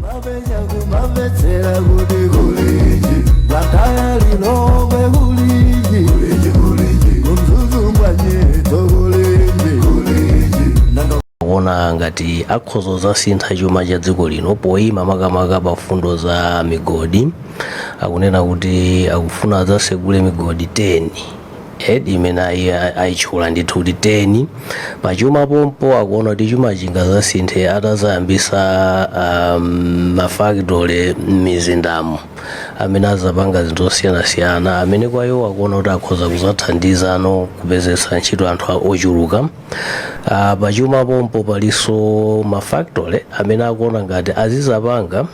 Mapenya kumamvetsera kuti kuliji Blantyre Lilongwe kuliji kuliji kuliji kuMzuzu mbwanyeto kuliji kuliji nanga. Kuona ngati akhoza zasintha chuma cha dziko lino poyima makamaka pa fundo za migodi. Akunena kuti akufuna adzasegule migodi 10 ed imene ayitchula ndithu kuti 10. Pachuma pompo akuona kuti chuma chingazasinthe atazayambisa mafakitole m'mizindamo amene azapanga zinthu zosiyanasiyana, amene kwa iwo akuona kuti akhoza kuzathandizano kupezesa ntchito anthu ochuluka. Pachuma pompo palinso mafactory amene akuona ngati azizapanga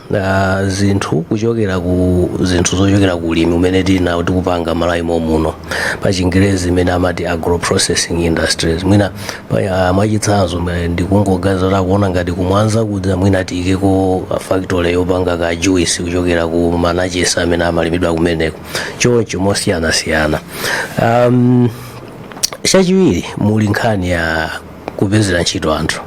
zinthu kuchokera ku zinthu zochokera ku ulimi umene tili nawo, tikupanga Malawi momuno, pa Chingerezi imene amati agro processing industries. Mwina mwachitsanzo, ndikungoganiza kuti akuona ngati kuMwanza kudza mwina tiyikeko factory yopanga ka juice kuchokera ku manachesi amene amalimidwa kumeneko, choncho mosiyanasiyana. Chachiwiri, muli nkhani ya kupezera ntchito anthu.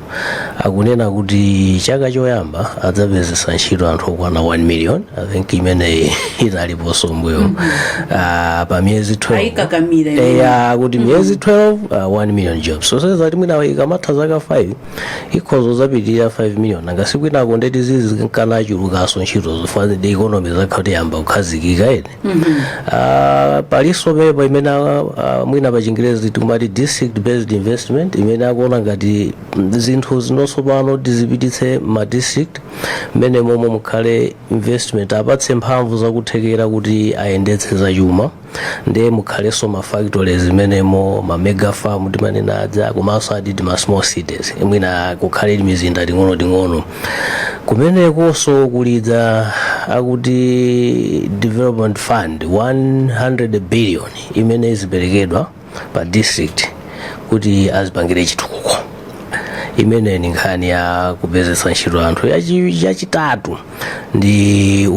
Akunena kuti chaka choyamba adzapezesa ntchito anthu okwana 1 million. I think imene inaliponso mbuyo pa miyezi 12. Ayikakamira imene. Eya, kuti miyezi 12, 1 million jobs. So sezati mwina ikamatha zaka 5 ikhozo zapitirira 5 million. Nanga sikwinako ndeti zizi nkanachulukanso ntchito zofana ndi economy zakha kuti yamba kukhazikika ene. Palinso pepa imene mwina pa Chingerezi tikumati district based investment, imene akuona ngati zinthu zinonsopano tizipititse ma district mmene momwe mukhale investment, apatse mphamvu zakuthekera kuti ayendetse zachuma, ndiye mukhalenso ma factories imenemo, ma mega farm timanena adza, komanso aditi ma small cities, mwina kukhale mizinda ting'ono ting'ono kumenekonso. Kulidza akuti development fund 100 billion imene iziperekedwa pa district kuti azipangire chitukuko. Imene ni nkhani ya kupezesa ntchito anthu. Yachitatu ndi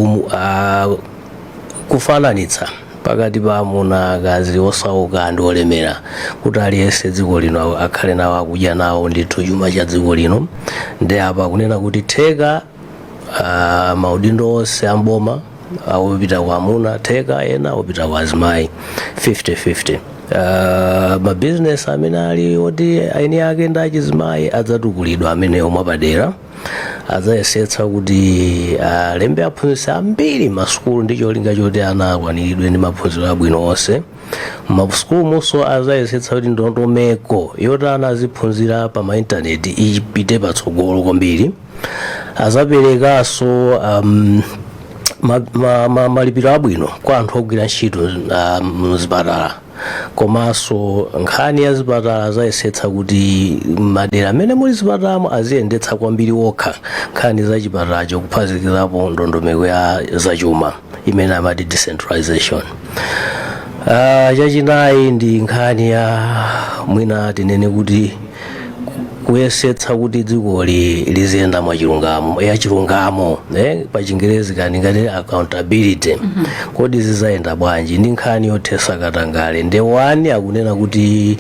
kufananitsa pakati pa amuna, akazi, osauka ndi olemera, kuti aliyense dziko lino akhale nawo, akudya nawo ndithu chuma cha dziko lino. Ndi apa kunena kuti theka maudindo onse amboma akupita kwa amuna, theka ena opita kwa azimayi, 50-50. Mabizinesi amene ali oti aini ake ndi achizimayi adzatukulidwa amenewo mwapadera. Adzayesetsa kuti alembe aphunzitsi ambiri masukulu ndi cholinga choti ana akwaniridwe ndi maphunziro abwino onse. Masukulu munso adzayesetsa kuti ndondomeko yoti ana aziphunzira pa maintaneti ipite patsogolo kwambiri. Azaperekanso malipiro abwino kwa anthu ogwira ntchito mzipatala, komanso nkhani ya zipatala azayesetsa kuti madera amene muli zipatalamo aziyendetsa kwambiri wokha nkhani za chipatalacho, kuphatikizapo ndondomeko ya zachuma imene amati decentralization. Chachinayi ndi nkhani ya mwina tinene kuti kuyesetsa kuti dzikoli liziyenda mwachilungamo, ya chilungamo, pa Chingerezi kani ngati accountability. Kodi zizayenda bwanji? Ndi nkhani yothesa katangale. Nde wani akunena kuti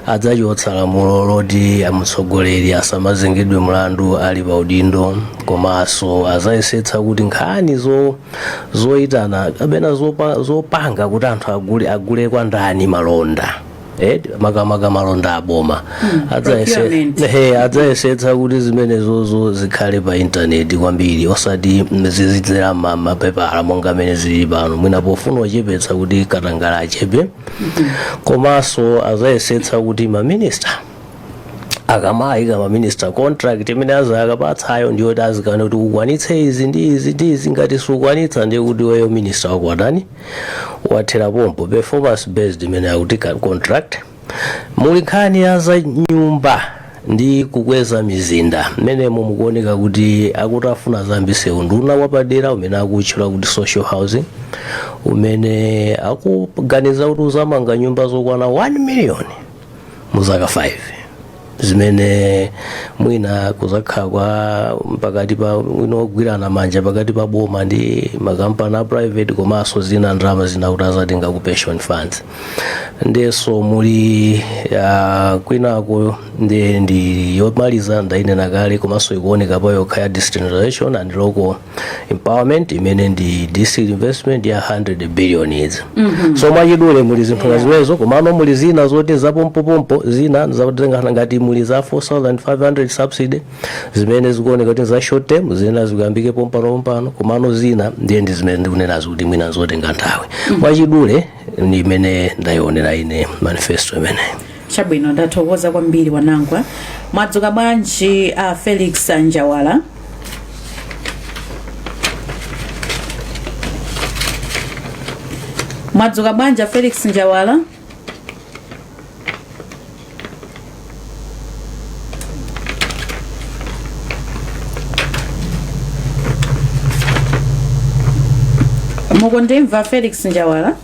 adzachotsa lamulo loti amtsogoleri asamazengedwe mlandu ali pa udindo, komanso azayesetsa kuti nkhani zoyitana kapena zopanga kuti anthu agule kwa ndani malonda, makamaka malonda aboma, Procurement. Adzayesetsa kuti zimenezozo zikhale pa intaneti kwambiri, osati zizidzera mapepala monga amene zili pano, mwina pofuna kuchepetsa kuti katangale achepe. Komanso adzayesetsa kuti maminista, akamayika maminista contract imene azakapatsayo ndiyoti azikane kuti ukwanitse izi ndi izi ndi izi, ngati sukwanitsa ndiye kuti weyo minista wako watani, wathera pompo, performance based imene akuti contract. Muli nkhani ya za nyumba ndi kukweza mizinda. Mmenemo mukuoneka kuti akuti afuna zambise unduna wapadera umene akutchula kuti social housing, umene akuganiza kuti uzamanga nyumba zokwana 1 million mu zaka 5. Zimene mwina kuzakhala kwa pakati pa mwina ogwirana manja pakati pa boma ndi makampani a private, komanso zina ndalama zina kuti azatenga ku pension funds. Ndiyenso muli kwinako ndi yomaliza ndayinena kale, komanso ikuoneka pa yokha ya decentralization and local empowerment, imene ndi district investment ya 100 billion izi. So mwachidule muli zinthu yeah. zimenezo, komano muli zina zoti zapompopompo, zina zakutenga ngati muli za 4500 subsidy zimene zikuoneka kuti za short term, zina zikuyambike pompano pompano, komano zina ndiye ndi zimene ndikunenazo kuti mwina zotenga nthawi. Mwachidule ndi imene ndayionera ine manifesto imeneyi. Chabwino, ndathokoza kwambiri Wanangwa. Mwadzuka bwanji a Felix Njawala? Mwadzuka bwanji a Felix Njawala? Mukundimva, Felix Njawala?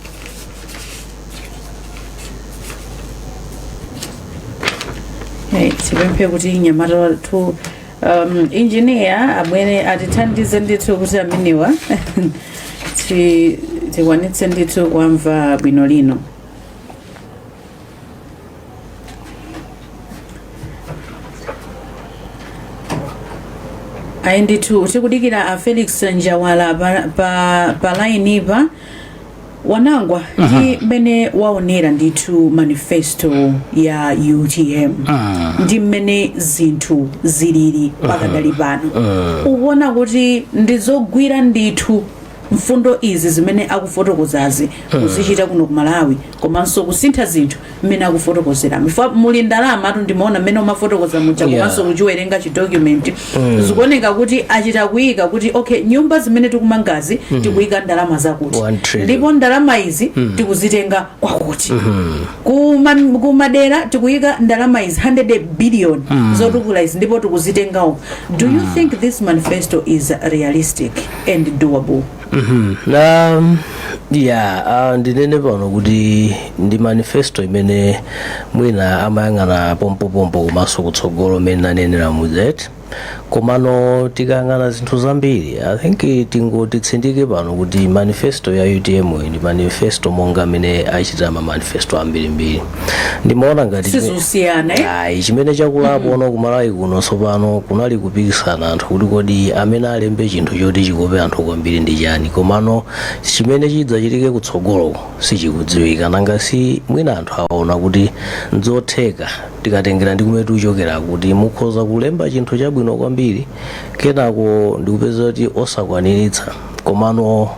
Hey, tipemphe kuti mnyamata wathu engineer abwere atithandize ndithu kuti amenewa tikwanitse ndithu kuwamva bwino lino. Ayi ndithu, tikudikira a Felix Njawala pa line pa. Wanangwa, ndi mmene waonera ndithu manifesto ya UTM ndi mmene zinthu zilili pakadali pano, ukuona kuti ndizogwira ndithu mfundo izi zimene akufotokozazi kuzichita kuno ku Malawi, komanso kusintha zinthu mmene akufotokozera? Mifwa muli ndalama atu, ndimaona mmene umafotokoza muja, komanso kuchiwerenga chi document, zikuoneka kuti achita kuyika kuti okay, nyumba zimene tikumangazi tikuyika ndalama zakuti, 1 trillion. Ndipo ndalama izi tikuzitenga kwakuti, kumadera tikuyika ndalama izi, 100 billion zotukula izi, ndipo tikuzitenga uko. Do you think this manifesto is realistic and doable? Yeah, ndinene pano kuti ndi manifesto imene mwina amayang'ana pompopompo komanso kutsogolo mmene nanenera muzet, komano tikayang'ana zinthu zambiri, I think tingoti tsindike pano kuti manifesto ya UTM iyi ndi manifesto monga amene achitira ma manifesto ambirimbiri. Ndimaona ngati Sizusiyana, eh? Ayi, chimene chakulapo ono kumalawi kuno tsopano kunali kupikisana anthu kuti kodi amene alembe chinthu choti chikope anthu kwambiri ndi chani, komano chimene chidzachitike kutsogoloko sichikudziwika. Nanga si mwina anthu aona kuti nzotheka, tikatengera ndi kumene tikuchokera, kuti mukhoza kulemba chinthu chabwino kwambiri, kenako ndikupeza kuti osakwaniritsa. Komano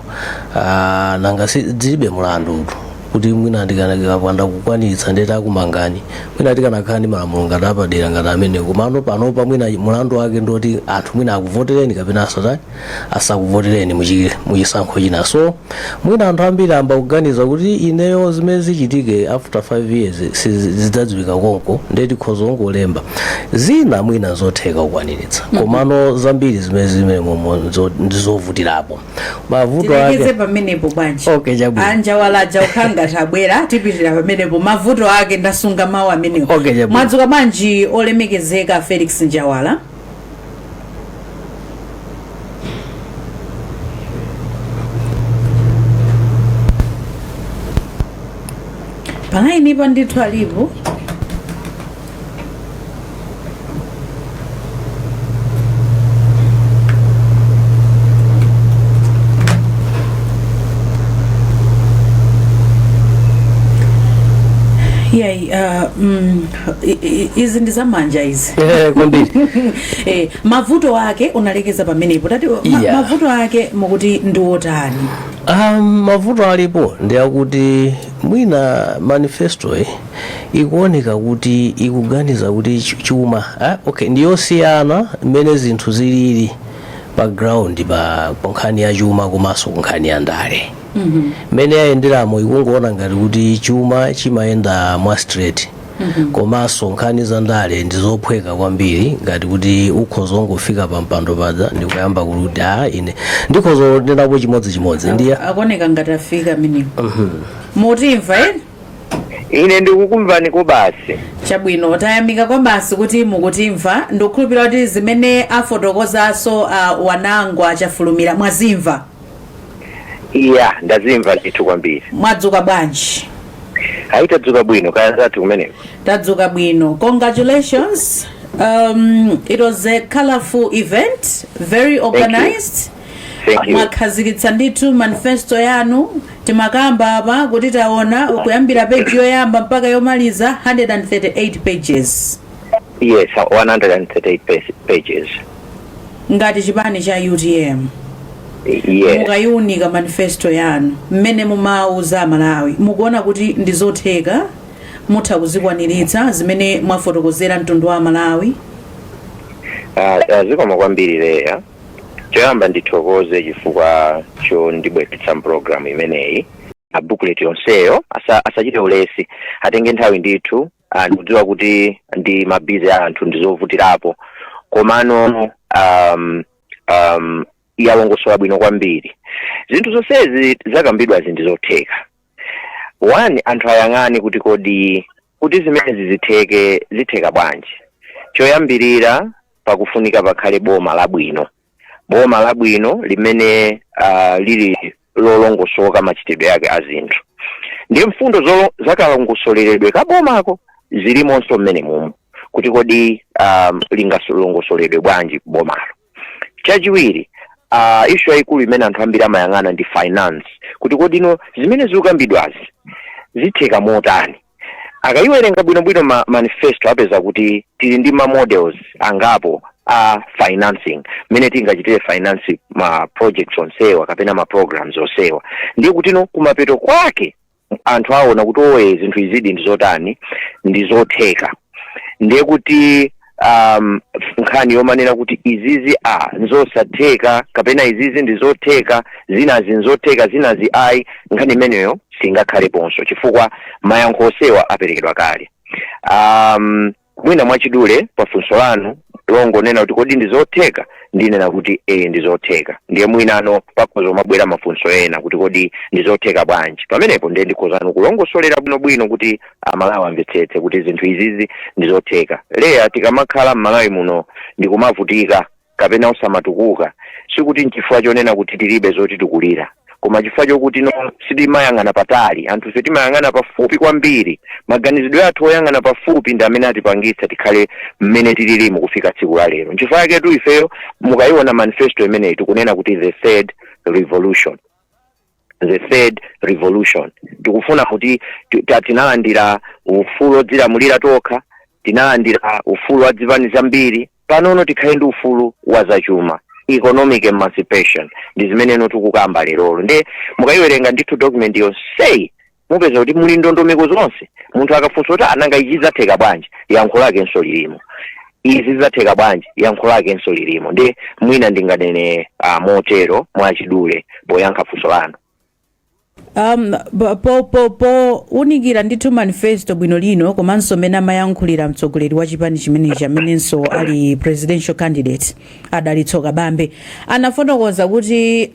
nanga si zilibe mlandu kuti mwina ndikapanda kukwaniritsa ndeti akumangani, mwina tikanakhala ndi malamulo ngati apadera ngati amene. Komano panopa mwina mulandu wake ndoti anthu mwina akuvotereni kapena asatani, asakuvotereni muchisankho china. So mwina anthu ambiri amba kuganiza kuti ineyo zimene zichitike after 5 years zidzadziwika konko, ndeti khoza ongolemba zina mwina zotheka kukwaniritsa, komano zambiri zimene momo ndizovutirapo mavuto Tilekeze ake. pamenepo bwanji? Okay, chabwino. A Njawala aja ukhanga tabwera, tipitira pamenepo. Mavuto ake, ndasunga mawu amenewo. Okay, chabwino. Mwadzuka bwanji olemekezeka Felix Njawala? Pa line pa ndithu alipo. Yayi, izi ndi zamanja izi. Kwambiri. Mavuto ake unalekeza pamenepo tati mavuto ake mukuti ndi wotani? Mavuto alipo ndi akuti mwina manifesto ikuoneka kuti ikuganiza kuti chuma okay, ndiyosiyana mmene zinthu zilili pa ground pa nkhani ya chuma komanso ku nkhani ya ndale. Mmene yayenderamo, ikungoona ngati kuti chuma chimayenda mwa straight, komanso nkhani za ndale ndi zophweka kwambiri, ngati kuti ukhoza ungofika pa mpando paja ndikuyamba kuti ine ndikhoza kunenapo chimodzimodzi ndiye. Akuoneka ngati afika amenewo. Mutimva, eh? Ine ndikukumvani kubasi. Chabwino, tayamika kwambasi kuti mukutimva. Ndikukhulupirira kuti zimene afotokozanso Wanangwa Chafulumira mwazimva. Iya, ndazimva ndithu kwambiri. Mwadzuka bwanji? Ayi, tadzuka bwino. Kaya zathu kumeneko? Tadzuka bwino. Congratulations, it was a colorful event, very organized. Thank you. Mwakhazikitsa ndithu manifesto yanu. Timakamba apa kuti taona kuyambira page yoyamba mpaka yomaliza, 138 pages. Yes, 138 pages. Ngati chipani cha UTM, mukayiunika manifesto yanu, mmene mumauza Malawi, mukuona kuti ndi zotheka, mutha kuzikwaniritsa zimene mwafotokozera mtundu wa Malawi? Zikomo kwambiri, Leya. Choyamba ndithokoze chifukwa chondibweretsa mpulogalamu imeneyi. A booklet yonseyo asachite ulesi, atenge nthawi ndithu. Ndikudziwa kuti ndi ma busy a anthu, ndizovutirapo, komano yalongosola bwino kwambiri. Zinthu zonsezi zakambidwazi ndi zotheka. One, anthu ayang'ane kuti kodi kuti zimenezi zitheke, zitheka bwanji? Choyambirira, pakufunika pakhale boma labwino, boma labwino limene lili lolongosoka machitidwe yake a zinthu. Ndiye mfundo zakalongosoleredwe ka bomako zilimonso mmene mumu, kuti kodi lingalongosoledwe bwanji bomalo. Chachiwiri, issue yayikulu imene anthu ambiri amayang'ana ndi finance, kuti kodi no zimene zikukambidwazi zitheka motani? Akayiwerenga bwinobwino ma manifesto, apeza kuti tili ndi ma models angapo a financing, mmene tingachitire finance ma projects onsewa kapena ma programs onsewa. Ndiye kuti no kumapeto kwake anthu aona kuti oye, zinthu izidi ndi zotani, ndi zotheka. Ndiye kuti nkhani yomanena kuti izizi a nzosatheka kapena izizi ndi zotheka, zinazi nzotheka, zinazi ayi, nkhani imeneyo singakhaleponso, chifukwa mayankho onsewa aperekedwa kale. Mwina mwachidule pafunso lanu longonena kuti kodi ndi zotheka, ndinena kuti ee, ndi zotheka. Ndiye mwinano pakhoza mabwera mafunso ena kuti kodi ndi zotheka bwanji? Pamenepo ndiye ndikhozano kulongosolera bwinobwino kuti Amalawi amvetsetse kuti zinthu izizi ndi zotheka. Leya, tikamakhala m'Malawi muno ndikumavutika kapena osamatukuka, sikuti nchifukwa chonena kuti tilibe zoti tikulira, koma chifukwa chokuti no sitimayang'ana patali. Anthu ife timayang'ana pafupi kwambiri. Maganizidwe athu oyang'ana pafupi ndi amene atipangitsa tikhale mmene tililimu kufika tsiku la lero. Nchifukwa chaketu ifeyo mukayiona manifesto imeneyi tikunena kuti the third revolution, the third revolution. Tikufuna kuti tinalandira ufulu odzilamulira tokha, tinalandira ufulu wa zipani zambiri, panono tikhale ndi ufulu wa zachuma, economic emancipation. Ndi zimeneno tikukamba lerolo. Ndiye mukayiwerenga ndithu document yonseyi, mupeza kuti muli ndondomeko zonse. Munthu akafunsa kuti ananga ichi zatheka bwanji, yankho lakenso lilimo. Izi zatheka bwanji, yankho lakenso lilimo. Ndi mwina ndinganene motero mwachidule poyankha funso lanu. Po unikira ndithu manifesto bwino lino, komanso mmene amayankhulira mtsogoleri wa chipani chimenechi amenenso ali presidential candidate, Adalitso Kabambe, anafotokoza kuti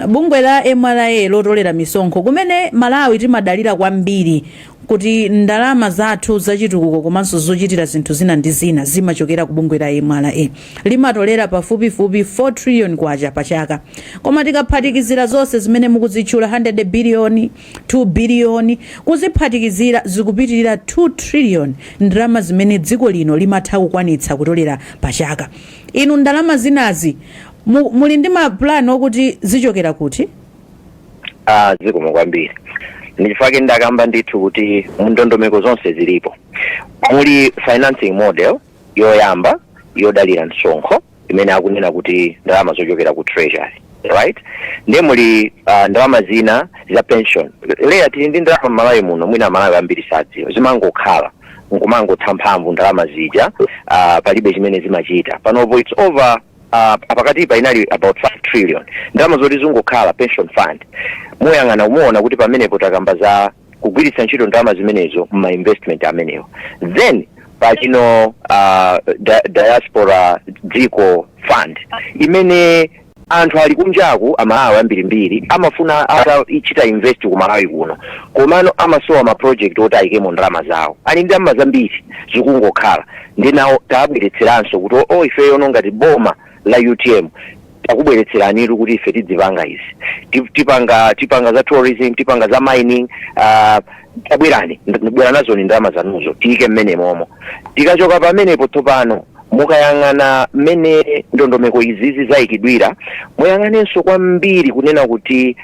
bungwe la MRA lotolera misonkho, kumene Malawi timadalira kwambiri kuti ndalama zathu zachitukuko komanso zochitira zinthu zina ndi zina zimachokera ku bungwe la MRA, limatolera pafupifupi 4 trillion kwacha pachaka. Koma tikaphatikizira zonse zimene mukuzitchula, 100 billion, 2 billion, kuziphatikizira zikupitirira 2 trillion, ndalama zimene dziko lino limatha kukwanitsa kutolera pachaka. Inu ndalama zinazi muli ndi mapulani okuti zichokera kuti? Zikomo kwambiri. Ndichifukwa ndakamba ndithu kuti mndondomeko zonse zilipo. Muli financing model yoyamba yodalira msonkho imene akunena kuti ndalama zochokera ku treasury, right? Ndiye muli ndalama zina za pension. Leya, tili ndi ndalama m'Malawi muno, mwina Amalawi ambiri sadziwa, zimangokhala nkumangotha mphamvu ndalama zija, palibe chimene zimachita. Panopo it's over, pakatipa inali about 5 trillion, ndalama zoti zingokhala, pension fund. Muyang'ana umuona kuti pamenepo takamba za kugwiritsa ntchito ndalama zimenezo mma investment amenewo. Then pachino diaspora dziko fund imene Anthu ali kunjaku, Amalawi ambirimbiri amafuna atachita invest ku Malawi kuno, komano amasowa ma project oti ayikemo ndalama zawo. Ali ndi ndalama zambiri zikungokhala. Ndi nawo tabweretseranso kuti o ifeyo ngati boma la UTM takubweretseranitu kuti ife tidzipanga izi. Tipanga za tourism, tipanga za mining, tabwerani, bwera nazoni ndalama zanuzo, tiyike mmene momo. Tikachoka pamenepo tsopano, mukayang'ana mmene ndondomeko izizi zayikidwira, muyang'anenso kwambiri kunena kuti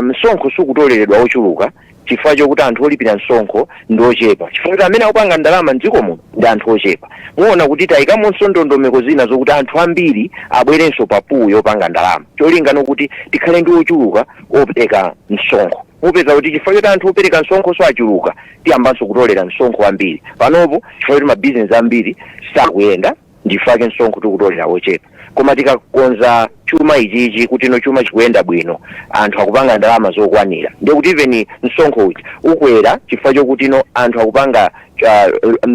msonkho sukutoleredwa ochuluka chifukwa chokuti anthu olipira msonkho ndi ochepa, chifukwa kuti amene akupanga ndalama mdziko muno ndi anthu ochepa. Muona kuti tayikamonso ndondomeko zina zokuti anthu ambiri abwerenso pa pool yopanga ndalama, cholinga nokuti tikhale ndi ochuluka opereka msonkho. Mupeza kuti chifukwa choti anthu opereka msonkho so achuluka, tiyambanso kutolera msonkho ambiri. Panopo chifukwa choti mabizinesi ambiri sakuyenda, ndifake msonkho tikutolera wochepa. Koma tikakonza chuma ichichi kuti no chuma chikuyenda bwino, anthu akupanga ndalama zokwanira, ndiye kuti even msonkho uja ukwera chifukwa chokuti no anthu akupanga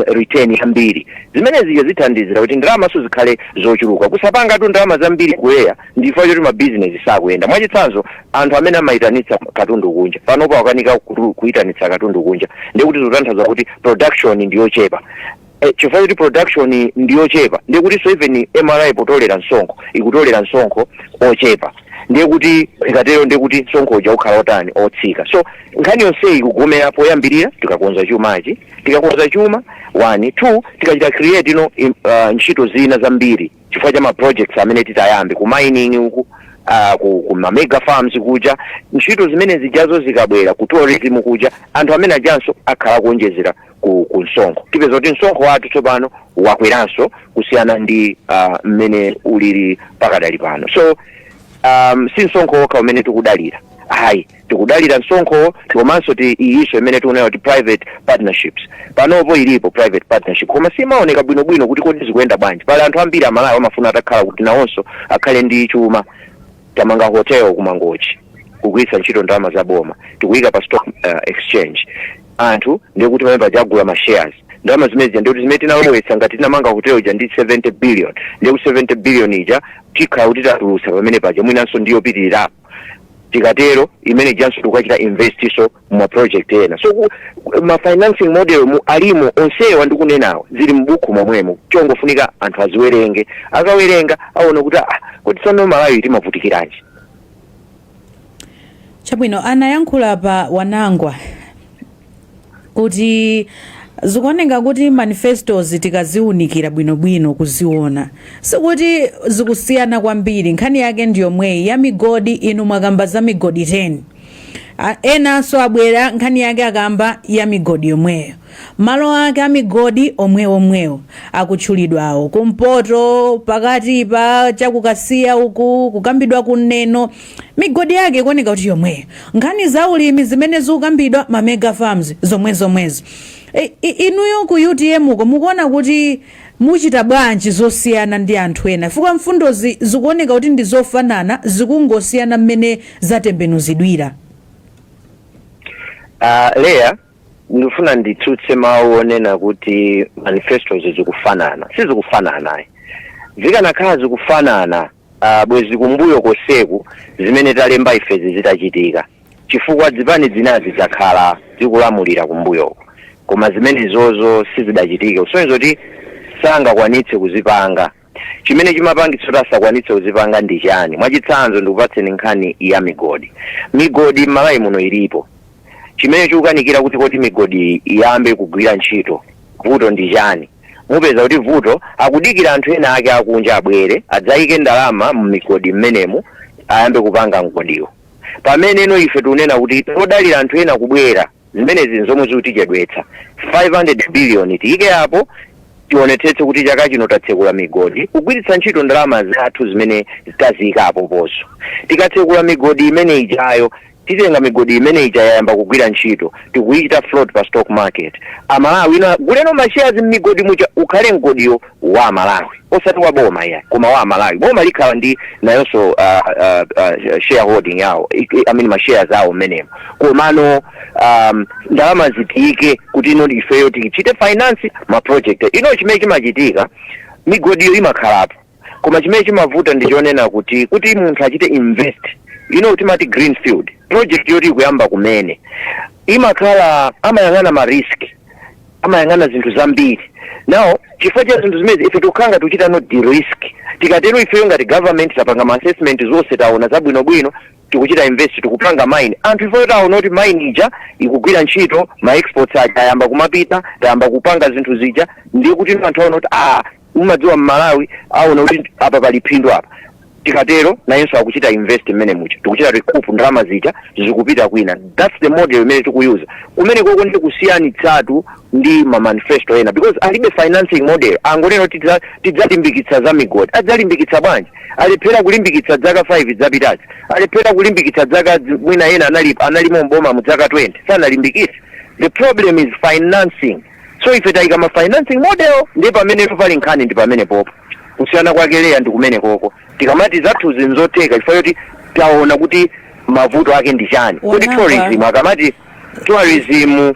return yambiri. Zimene zija zithandizira kuti ndalamaso zikhale zochuluka. Kusapangatu ndalama zambiri kuyeya ndifukwa choti mabizinesi sakuyenda. Mwachitsanzo, anthu amene amayitanitsa katundu kunja panopo akanika kuyitanitsa katundu kunja, ndiye kuti zikutanthauza kuti production ndiyochepa. Chifukwa choti production ndiyochepa, ndiye kuti so even MRA potolera msonkho ikutolera msonkho ochepa. Ndiye kuti ikatero, ndiye kuti msonkho uja ukhala otani? Otsika. So nkhani yonseyi ikugomera poyambirira tikakonza chumachi. Tikakonza chuma, one, two, tikachita create ino ntchito zina zambiri chifukwa cha ma projects amene titayambe ku mining uku, ku ma mega farms kuja, ntchito zimene zijazo zikabwera, ku tourism kuja, anthu amene ajanso akhala kuonjezera ku msonkho. Tipeza kuti msonkho wathu tsopano wakweranso kusiyana ndi mmene ulili pakadali pano. So si msonkho wokha umene tikudalira, ayi. Tikudalira msonkho komanso ti iyiso imene tikunayo kuti private partnerships. Panopo ilipo private partnership, koma simaoneka bwinobwino kuti kodi zikuyenda bwanji. Pali anthu ambiri Amalawi amafuna atakhala kuti nawonso akhale ndi chuma. Tamanga hotel kuMangochi kugwiritsa ntchito ndalama za boma, tikuyika pa stock exchange. Anthu ndiye kuti pamene pajagula ma shares, ndalama zimene zija ndikuti zimene tinalowetsa, ngati tinamanga hotel ija ndi 70 billion, ndiye kuti 70 billion ija tikhala kuti tatulutsa pamene paja, mwinanso ndiyopitirirapo. Tikatero imene janso tikukachita investiso mu project ena. So ma financing model mu alimo onsewa ndikunenawo, zili mbuku momwemo. Chongofunika anthu aziwerenge. Akawerenga aona kuti ah, kuti tsono Malawi timavutikiranji? Chabwino, anayankhula pa Wanangwa kuti zikuoneka kuti manifestos tikaziwunikira bwinobwino kuziona, sikuti zikusiyana kwambiri. Nkhani yake ndiyomweyi ya migodi. Inu mwakamba za migodi 10, enanso abwera, nkhani yake akamba ya migodi yomweyo, malo ake a migodi omweomwewo akutchulidwawo, kumpoto, pakati pa chakukasiya uku, kukambidwa kuneno, migodi yake ikuoneka kuti yomweyo. Nkhani za ulimi zimene zikukambidwa, ma mega farms, zomwezomwezo. Inuyo ku UTM uko mukuona kuti muchita bwanji zosiyana ndi anthu ena, chifukwa mfundozi zikuoneka kuti ndi zofanana, zikungosiyana mmene zatembenuzidwira? Leya, ndifuna nditsutse mawu onena kuti manifestos zikufanana. Sizikufanana ayi. Zikanakhala zikufanana, bwezi kumbuyo koseku zimene talemba ifezi zitachitika, chifukwa zipani zinazi zakhala zikulamulira kumbuyoko, koma zimene zozo sizidachitike, kusonyeza kuti sangakwanitse kuzipanga. Chimene chimapangitsa kuti asakwanitse kuzipanga ndi chani? Mwachitsanzo, ndikupatseni nkhani ya migodi. Migodi m'Malawi muno ilipo. Chimene chikukanikira kuti kodi migodi iyambe kugwira ntchito, vuto ndi chani? Mupeza kuti vuto akudikira anthu ena ake akunja abwere adzayike ndalama mmigodi mmenemu, ayambe kupanga mgodiwo, pamene ino ife tikunena kuti todalira anthu ena kubwera. Zimenezi nzomwe zikutichedwetsa. 500 billion tiyike apo, tionetsetse kuti chaka chino tatsekula migodi kugwiritsa ntchito ndalama zathu zimene taziyikapo poso. Tikatsekula migodi imene ijayo, titenga migodi imene ija yayamba kugwira ntchito, tikuyichita float pa stock market. Amalawi ino guleno mashares m'migodi muja, ukhale mgodiyo wa Malawi, osati wa boma iya, koma wa Malawi. Boma likhala ndi nayonso shareholding yawo, I mean ma shares awo mmenemo. Komano ndalama zitiyike kuti ino ifeyo tichite finance ma project ino. Chimene chimachitika, migodiyo imakhalapo. Koma chimene chimavuta ndi chonena kuti munthu achite invest, timati greenfield project yoti ikuyamba kumene, imakhala amayang'ana ma risk, amayang'ana zinthu zambiri. Now, chifukwa cha zinthu zimezi, ife tikukhala tikuchita no de-risk. Tikatero, ifeyo ngati government tapanga ma assessment zonse, taona zabwinobwino, tikuchita invest, tikupanga mine. Anthu ifeyo taona kuti mine ija ikugwira ntchito, ma exports aja ayamba kumapita, tayamba kupanga zinthu zija, ndiye kuti anthu aona kuti, ah, umadziwa mMalawi aona kuti apa pali phindu apa. Tikatero, nayenso akuchita invest mmene muja, tikuchita recoup ndalama zija, zikupita kwina. That's the model imene tikuyuza kumene koko. Ndi kusiyanitsatu ndi ma manifesto ena, because alibe financing model. Angonena kuti tidzalimbikitsa za migodi. Adzalimbikitsa bwanji? Alephera kulimbikitsa zaka 5 zapitazi, alephera kulimbikitsa zaka mwina ena analimo mboma mu zaka 20, sanalimbikitse. The problem is financing. So ife tayika ma financing model, ndi pamene pali nkhani, ndi pamene popo kusiyana kwake leya ndi kumene koko. Tikamati zathuzi nzotheka, chifukwa choti taona kuti mavuto ake ndi chani. Kuti tourism, akamati tourism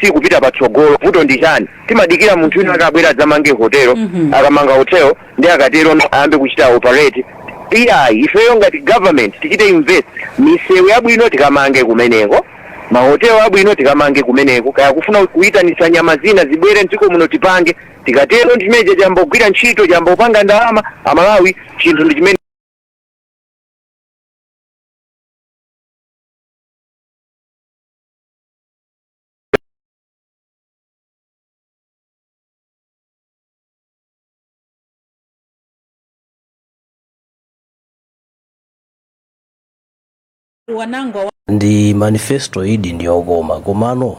sikupita patsogolo, vuto ndi chani? Timadikira munthu wina akabwera adzamange hotelo. Akamanga hotel ndi akatero no ayambe kuchita operate. Iyayi, ifeyo ngati government tichite invest, misewu yabwino tikamange kumeneko, mahotelo abwino tikamange kumeneko, kaya kufuna kuyitanitsa nyama zina zibwere mdziko muno tipange. Tikatero, ndimeje chambogwira ntchito, chambopanga ndalama Amalawi, chinthu ndi chimene. Wanangwa. Ndi manifesto idi ndiyokoma, komano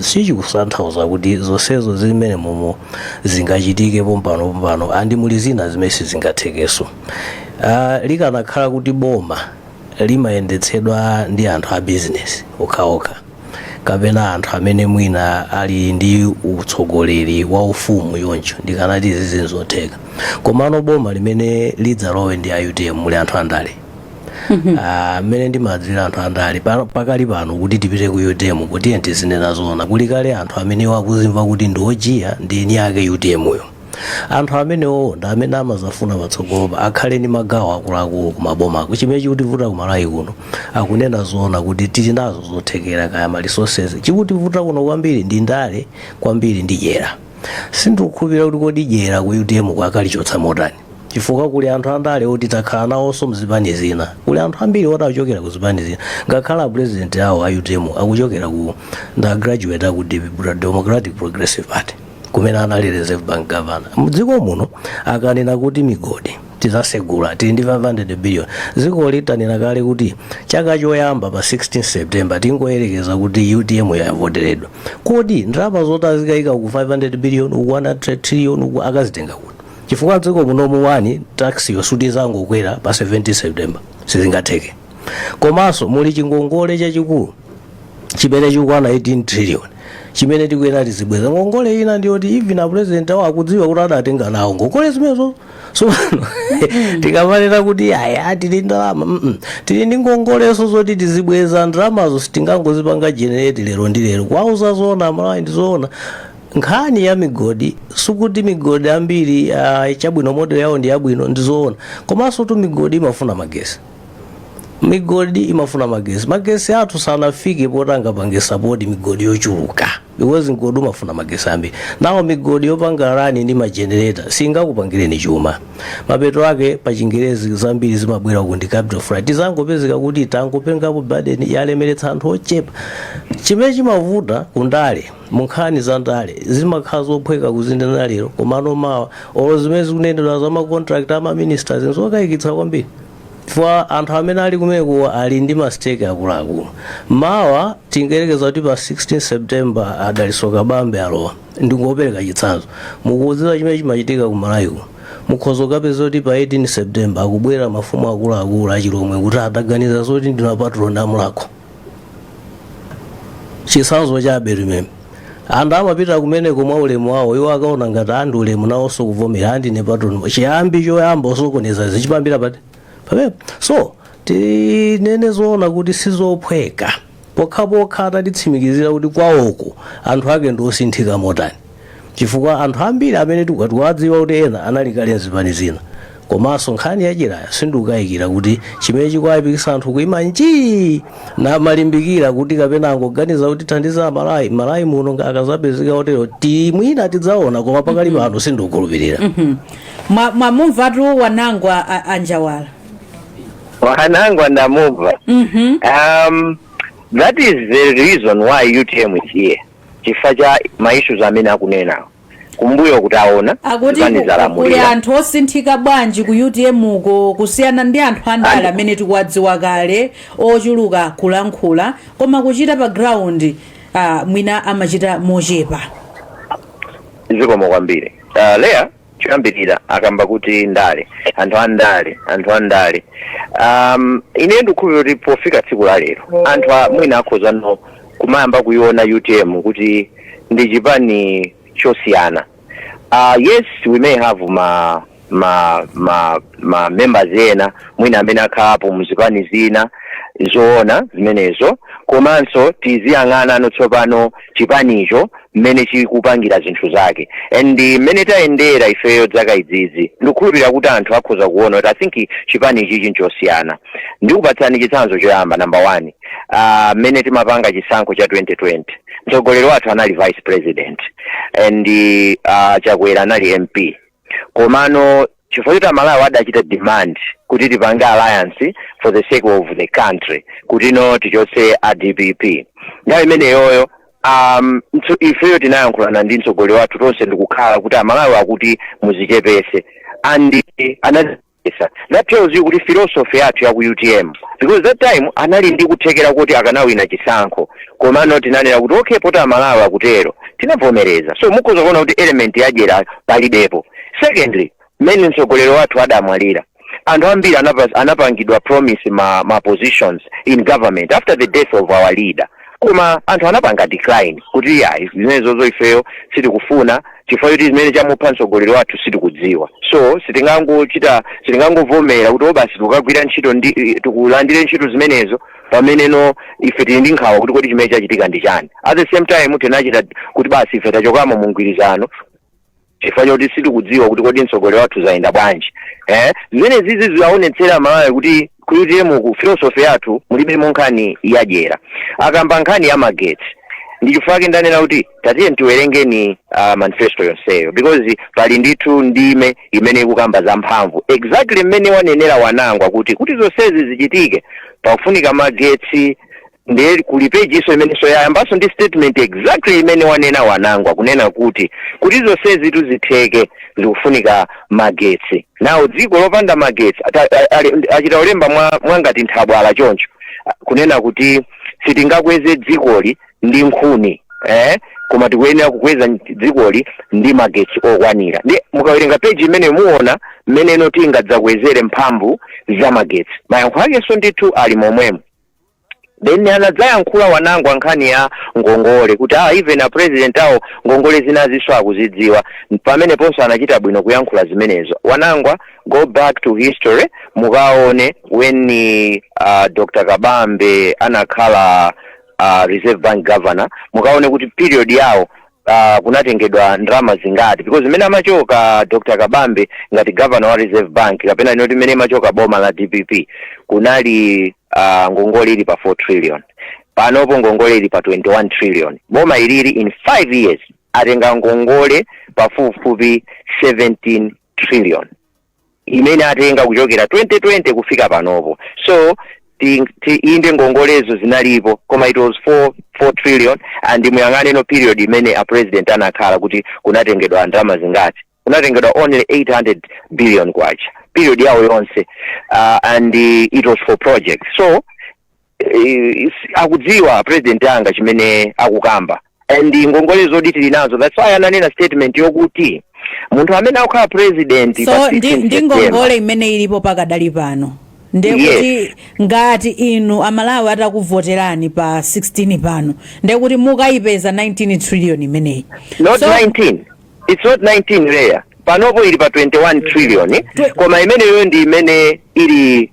sichikutanthauza kuti zonsezo zimene momo zingachitike pompano pompano, and muli zina zimene sizingathekenso. Likanakhala kuti boma limayendetsedwa ndi anthu a business okhaokha kapena anthu amene mwina ali ndi utsogoleri wa ufumu yoncho, ndikanati izi zinzotheka. Komano boma limene lidzalowe ndi a UTM, muli anthu andale. Mmene ndimadziwira anthu andale pakali pano, kuti tipite ku UTM, kuti tizinena zoona, kuli kale anthu amene akuzimva kuti ndi ojiya, ndi eni ake UTM yo. Anthu amenewo ndi amene amazafuna patsogolopa akhale ndi magawo akuluakulu kumabomako. Chimene chikutivuta kuMalawi kuno, akunena zoona kuti tili nazo zothekera, kaya ma resources, chikutivuta kuno kwambiri ndi ndale kwambiri ndi dyera. Sindikukhulupirira kuti kodi dyera ku UTM kwakalichotsa motani, chifukwa kuli anthu andale oti takhala nawonso mzipani zina, kuli anthu ambiri oti akuchokera ku zipani zina. Ngakhale a president awo a UTM akuchokera ku nda graduate aku DPP, Democratic Progressive Party, kumene anali Reserve Bank governor. Mdziko muno, akanena kuti migodi tizasegula, tili ndi 500 billion, dziko litanena kale kuti chaka choyamba pa 16 September, tingoyerekeza kuti UTM yavoteredwa, kodi ndalama zoti azikayika ku 500 billion, uku 100 trillion uku, akazitenga kuti? Chifukwa dziko munomu, one, tax yosuti zangokwera pa 17 September, sizingatheke. Komanso muli chingongole chachikulu chimene chikukwana 18 trillion chimene tikuyenera tizibweza. Ngongole ina ndiyoti even a president awo akudziwa kuti adatenga nawo ngongole zimenezo. So tikamanena kuti aya tili ndalama, tili ndi ngongoleso zoti tizibweza. Ndalamazo sitingangozipanga generate lero ndi lero. Kwauza zoona Malawi, ndi zoona nkhani ya migodi, sikuti migodi ambiri, chabwino, model yawo ndi yabwino, ndi zoona. Komanso tu migodi imafuna magesi, migodi imafuna magesi. Magesi athu sanafike poti angapange support migodi yochuluka, because mgodi umafuna magesi ambiri. Nawo migodi yopanga run ndi ma generator singakupangireni chuma. Mapeto ake, pa Chingerezi zambiri zimabwera uku ndi capital flight. Tizangopezeka kuti tangopengapo burden yalemeretsa anthu ochepa. Chimene chimavuta kundale, munkhani za ndale, zimakhala zophweka kuzinena lero, komano mawa, olo zimene zikunenedwa za ma contract ama ministers nzokayikitsa kwambiri, chifukwa anthu amene ali kumeneko ali ndi ma stake akuluakulu. Mawa, tingerekeza kuti pa 16 September a Dalitso Kabambe alowa, ndingopereka chitsanzo, mukudziwa chimene chimachitika ku Malawi, mukhoza kukapeza kuti pa 18 September akubwera mafumu akuluakulu achilomwe kuti adaganiza zoti ndina patron amulako. Chitsanzo chabe. Remember, anthu amapita kumeneko mwa ulemu wawo. Iwo akaona ngati andi ulemu nawonso kuvomera andine patron, chiyambi choyamba osokoneza zichipambira pati pamenepo. So tinene zoona kuti sizophweka, pokhapokha atatitsimikizira kuti kwawoko anthu ake ndi osinthika motani, chifukwa anthu ambiri amene tikuwadziwa kuti ena anali kale mzipani zina. Komanso nkhani yadyerayo, sindikukayikira kuti chimene chikuwapikisa anthu kuima njii namalimbikira kuti kapena angoganiza kuti thandiza Amalawi Malawi muno, akazapezeka otero timwina tidzaona, koma pakali pano sindikukhulupirira. Mwamumvatu Wanangwa Anjawala. Wanangwa ndamumva. That is the reason why UTM is here, chifukwa cha ma issues amene akunenawo kumbuyo kuti aona akuti zipani kuli zalamulira. Anthu osinthika bwanji ku UTM uko kusiyana ndi anthu andale amene tikuwadziwa kale, ochuluka kulankhula koma kuchita pa ground mwina amachita mochepa. Zikomo kwambiri, Leya. Choyambirira akamba kuti ndale, anthu andale, anthu andale. Ine ndikukhulupirira kuti pofika tsiku la lero anthu mwina akhoza no kumayamba kuiona UTM kuti ndi chipani chosiyana. Yes, we may have ma members ena mwina amene akhalapo muzipani zina, zoona zimenezo, komanso tiziyang'ana ano tsopano chipanicho mmene chikupangira zinthu zake and mmene tayendera ifeyo zaka izizi. Ndikukhulupirira kuti anthu akhoza kuona kuti I think chipani ichichi nchosiyana. Ndikupatsani chitsanzo choyamba, number one, mmene timapanga chisankho cha 2020, mtsogoleri wathu anali vice president and Chakwera anali MP, komano chifukwa choti Amalawi adachita demand kuti tipange alliance for the sake of the country, kuti no tichotse a DPP nthawi imeneyoyo, ifeyo tinayankhulana ndi mtsogoleri wathu tonse ndikukhala kuti Amalawi akuti muzichepese, and anazipesa. That tells you kuti philosophy yathu ya ku UTM, because that time anali ndi kuthekera kuti akanawina chisankho, komano tinanena kuti okay, poti Amalawi akutero, tinavomereza. So mukhoza kuona kuti element yadyera palibepo. Secondly, mmene mtsogoleri wathu adamwalira, anthu ambiri anapangidwa promise ma positions in government after the death of our leader, koma anthu anapanga decline kuti ya, zimenezozo ifeyo sitikufuna chifukwa choti zimene chamupha mtsogoleri wathu sitikudziwa, so sitingangochita, sitingangovomera kuti o basi tikukagwira ntchito ndi tikulandire ntchito zimenezo pameneno ife tili ndi nkhawa kuti kodi chimene chachitika ndi chani. At the same time tinachita kuti basi ife tachokamo mu mgwirizano chifukwa choti sitikudziwa kuti kodi mtsogoleri wathu zayenda bwanji. Zimene zizi ziwaonetsera Malawi kuti ku UTM ku philosophy yathu mulibemo nkhani yadyera. Akamba nkhani ya magetsi, ndi chifukwa chake ndanena kuti tatiye tiwerengeni manifesto yonseyo, because pali ndithu ndime imene ikukamba za mphamvu, exactly mmene wanenera Wanangwa kuti zonsezi zichitike pakufunika magetsi. Ndiye kuli page-nso imenenso yayambanso ndi statement exactly imene wanena Wanangwa, kunena kuti zonsezi tuzitheke zikufunika magetsi. Nawo dziko lopanda magetsi, achita ulemba mwangati nthabwala choncho, kunena kuti sitingakweze dzikoli ndi nkhuni, koma tikuyenera kukweza dzikoli ndi magetsi okwanira. Ndi mukawerenga page imene muona mmeneno tingadzakwezere mphamvu za magetsi, mayankho akenso ndithu ali momwemo. Then anadzayankhula Wanangwa nkhani ya ngongole kuti even a president awo ngongole zinazinso akuzidziwa. Pameneponso anachita bwino kuyankhula zimenezo. Wanangwa, go back to history, mukaone when Dr Kabambe anakhala Reserve Bank governor, mukaone kuti period yawo kunatengedwa ndalama zingati, because imene amachoka Dr Kabambe ngati governor wa Reserve Bank, kapena inoti imene imachoka boma la DPP, kunali ngongole ili pa 4 trillion. Panopo ngongole ili pa 21 trillion. Boma ilili in 5 years atenga ngongole pafupifupi 17 trillion imene atenga kuchokera 2020 kufika panopo. So inde, ngongolezo zinalipo, koma it was 4 trillion, and muyang'ane no period imene a president anakhala kuti kunatengedwa ndalama zingati. Kunatengedwa only 800 billion kwacha period yawo yonse, and it was for projects. So akudziwa president anga chimene akukamba, and ngongole zoti tili nazo, that's why ananena statement yokuti munthu amene akukhala president so pa ndi, 16 ndi September. ngongole imene ilipo pakadali pano, ndiye kuti ngati inu Amalawi atakuvoterani pa 16 pano, ndiye kuti mukayipeza 19 trillion imeneyi? Not 19, it's not 19 leya, panopo ili pa 21 trillion, koma imeneyo ndi imene ili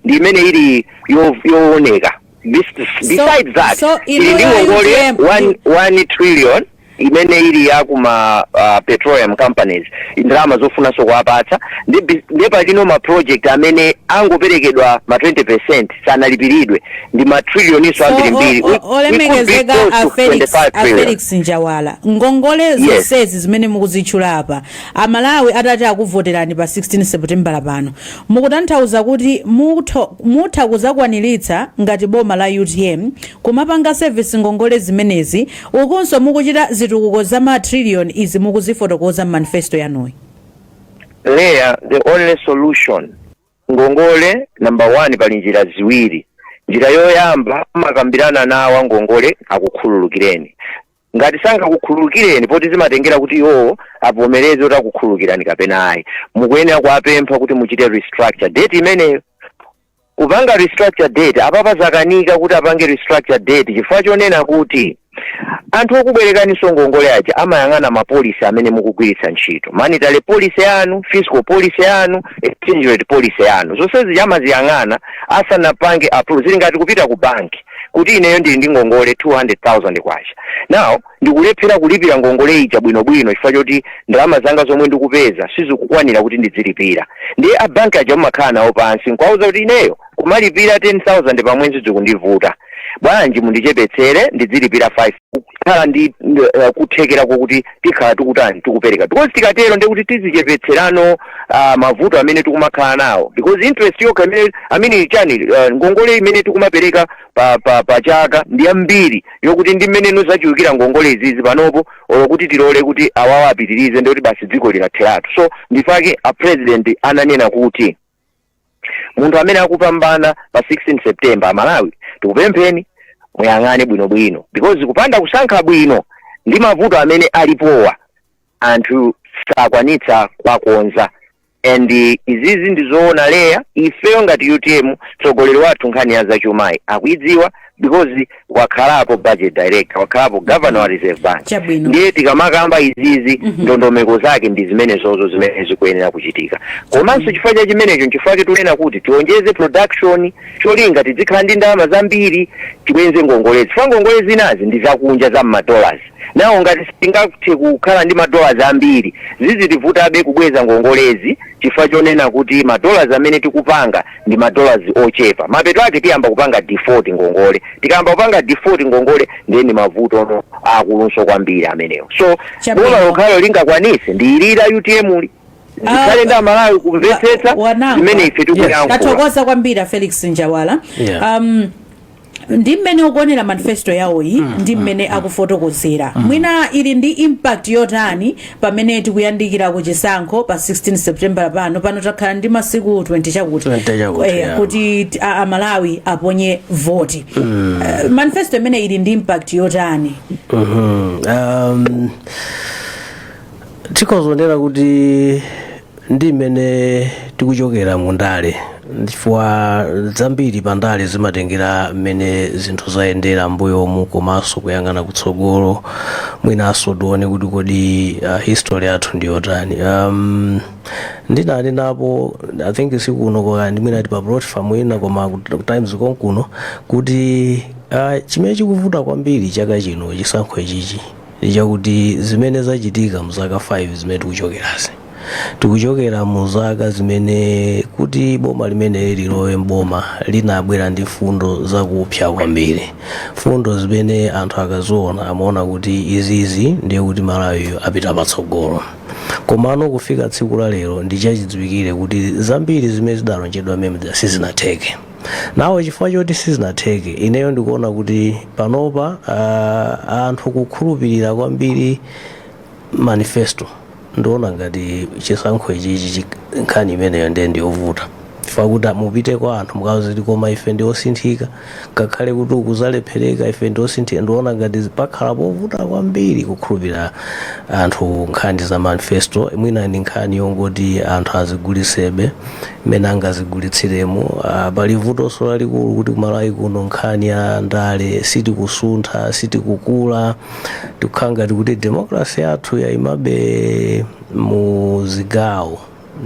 yooneka. Besides that, so ili ndi inuyo ngongole UTM 1 trillion. Imene ili ya kuma petroleum companies, ndalama zofunanso kuwapatsa, ndiye palino ma project amene angoperekedwa ma 20% sanalipiridwe, ndi ma trillion ambirimbiri. Olemekezeka a Felix, a Felix Njawala, ngongole zonsezi zimene mukuzitchula apa, Amalawi atati akuvoterani pa 16 Seputembala pano, mukutanthauza kuti mutha kuzakwaniritsa ngati boma la UTM kumapanga service ngongole zimenezi, ukunso mukuchita zitukuko za ma trillion izi mukuzifotokoza m'manifesto yanuyi? Leya, the only solution, ngongole number one, pali njira ziwiri. Njira yoyamba, amakambirana nawo ngongole akukhululukireni. Ngati sangakukhululukireni, poti zimatengera kuti iwowo avomereze kuti akukhululukirani kapena ayi, mukuyenera kuwapempha kuti muchite restructure debt imeneyo. Kupanga restructure debt, apapa zakanika kuti apange restructure debt chifukwa chonena kuti anthu okubwerekaninso ngongole aja amayang'ana ma policy amene mukugwiritsa ntchito, monetary policy yanu, fiscal policy yanu, exchange rate policy yanu, zonsezi amaziyang'ana asanapange approve. Zili ngati kupita ku banki kuti ineyo ndili ndi ngongole 200,000 kwacha. Now ndikulephera kulipira ngongole ija bwinobwino chifukwa choti ndalama zanga zomwe ndikupeza sizikukwanira kuti ndizilipira. Ndiye a banki aja mumakhala nawo pansi nkuwauza kuti ineyo kumalipira 10,000 pamwezi zikundivuta, bwanji mundichepetsere ndizilipira 5, kukhala ndi kuthekera kokuti tikhala tikutani, tikupereka, because tikatero ndekuti tizichepetserano mavuto amene tikumakhala nawo, because interest yokha imene amene chani, ngongole imene tikumapereka pa chaka ndi yambiri, yokuti ndi mmene zachulukira ngongole izizi panopo, olo kuti tilole kuti awawa apitirize, ndikuti basi dziko linatheratu. So ndifake a president ananena kuti munthu amene akupambana pa 16 September, Amalawi tikupempheni muyang'ane bwinobwino, because kupanda kusankha bwino ndi mavuto amene alipowa anthu sakwanitsa kuwakonza. And izizi ndizoona, Leya. Ifeyo ngati UTM, mtsogoleri wathu nkhani ya zachumayi akuidziwa because wakhalapo budget director, wakhalapo governor wa Reserve Bank. Ndiye tikamakamba izizi, ndondomeko zake ndi zimene zozo zimene zikuyenera kuchitika. Komanso chifukwa cha chimenecho, nchifukwa tikunena kuti tionjeze production, cholinga tizikhala ndi ndalama zambiri, tibwenze ngongolezi, chifukwa ngongole zinazi ndi zakunja za mmadollars. Nawo ngati sitingathe kukhala ndi madollars ambiri, zizitivutabe kubweza ngongolezi, chifukwa chonena kuti madollars amene tikupanga ndi madollars ochepa. Mapeto ake tiyamba kupanga default ngongole. Tikayamba kupanga default ngongole, ndiye ndi mavuto ono akulunso kwambiri amenewo. So boma lokhalo lingakwanise ndi ili la UTM li. Zikhale ndi Amalawi kumvetsetsa Wanangwa. zimene ife tikuyankhula. Tathokoza kwambiri a Felix Njawala. Ndi mmene ukuonera manifesto yawoyi, ndi mmene akufotokozera, mwina ili ndi impact yotani pamene tikuyandikira ku chisankho pa 16 September pano? Pano takhala ndi masiku 20 chakuti 20 chakuti, kuti Amalawi aponye voti. Manifesto imene ili ndi impact yotani? Tikhozonera kuti ndi mmene tikuchokera mu ndale, chifukwa zambiri pa ndale zimatengera mmene zinthu zayendera mbuyomu komanso kuyang'ana kutsogolo. Mwinanso tione kuti kodi history yathu ndi yotani. Ndinali napo, I think sikuno kwa mwina ti pa platform ina, koma ku Times konkuno, kuti chimene chikuvuta kwambiri chaka chino, chisankho ichichi, ndi chakuti zimene zachitika mu zaka 5 zimene tikuchokerazi, tikuchokera mu zaka zimene kuti boma limene lilowe mboma linabwera ndi fundo zakupsa kwambiri, fundo zimene anthu akaziona amaona kuti izizi ndiye kuti Malawi apita patsogolo. Komano kufika tsiku la lero, ndi chachidziwikire kuti zambiri zimene zidalonjezedwa mmene sizinatheke nawo. Chifukwa choti sizinatheke, ineyo ndikuona kuti panopa anthu kukhulupirira kwambiri manifesto, ndiona ngati chisankho ichichi nkhani imeneyo ndiye ndiyovuta, chifukwa kuti mupite kwa anthu mukawuze kuti koma ife ndi osinthika, ngakhale kuti ukuzalephereka, ife ndi osinthika, ndiona ngati pakhala povuta kwambiri kukhulupirira anthu nkhani za manifesto. Mwina ndi nkhani yongoti anthu azigulisebe mmene angazigulitsiremo. Pali vutonso lalikulu kuti kumalawi kuno nkhani ya ndale sitikusuntha, sitikukula. Tikukhala ngati kuti democracy yathu yayimabe mu zigawo.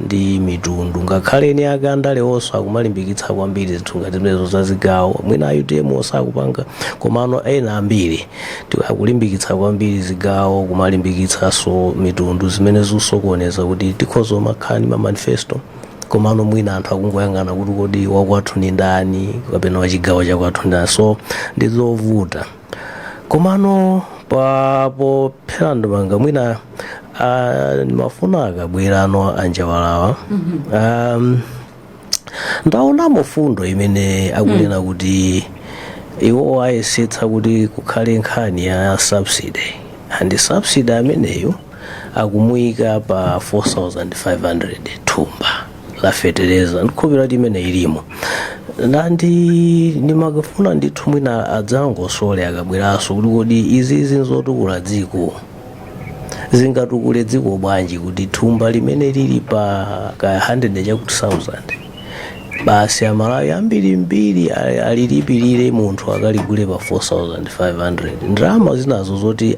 ndi mitundu, ngakhale eni ake andale onso akumalimbikitsa kwambiri zinthu ngati zimenezo za zigawo. Mwina a UTM osakupanga, komano ena ambiri akulimbikitsa kwambiri zigawo, kumalimbikitsanso mitundu, zimene zikusokoneza kuti tikhoza kumakhala ndi ma manifesto, komano mwina anthu akungoyang'ana kuti kodi wakwathu ni ndani kapena wachigawo chakwathu ndani. So ndizovuta. Komano pophera ndemanga, mwina ndimafuna akabwerano a Njawalawa, ndaonamo fundo imene akunena kuti iwo ayesetsa kuti kukhale nkhani ya subsidy, and subsidy ameneyo akumuyika pa 4500 thumba la fetereza. Ndikhulupirira kuti imene ilimo nandi ndimakafuna ndithu mwina adzangosole akabweranso kuti kodi izizi nzotukula dziko, zingatukule dziko bwanji kuti thumba limene lili pa ka 100 chakuti 1000 basi Amalawi ambirimbiri alilipirire, munthu akaligule pa 4500? Ndalama zinazo zoti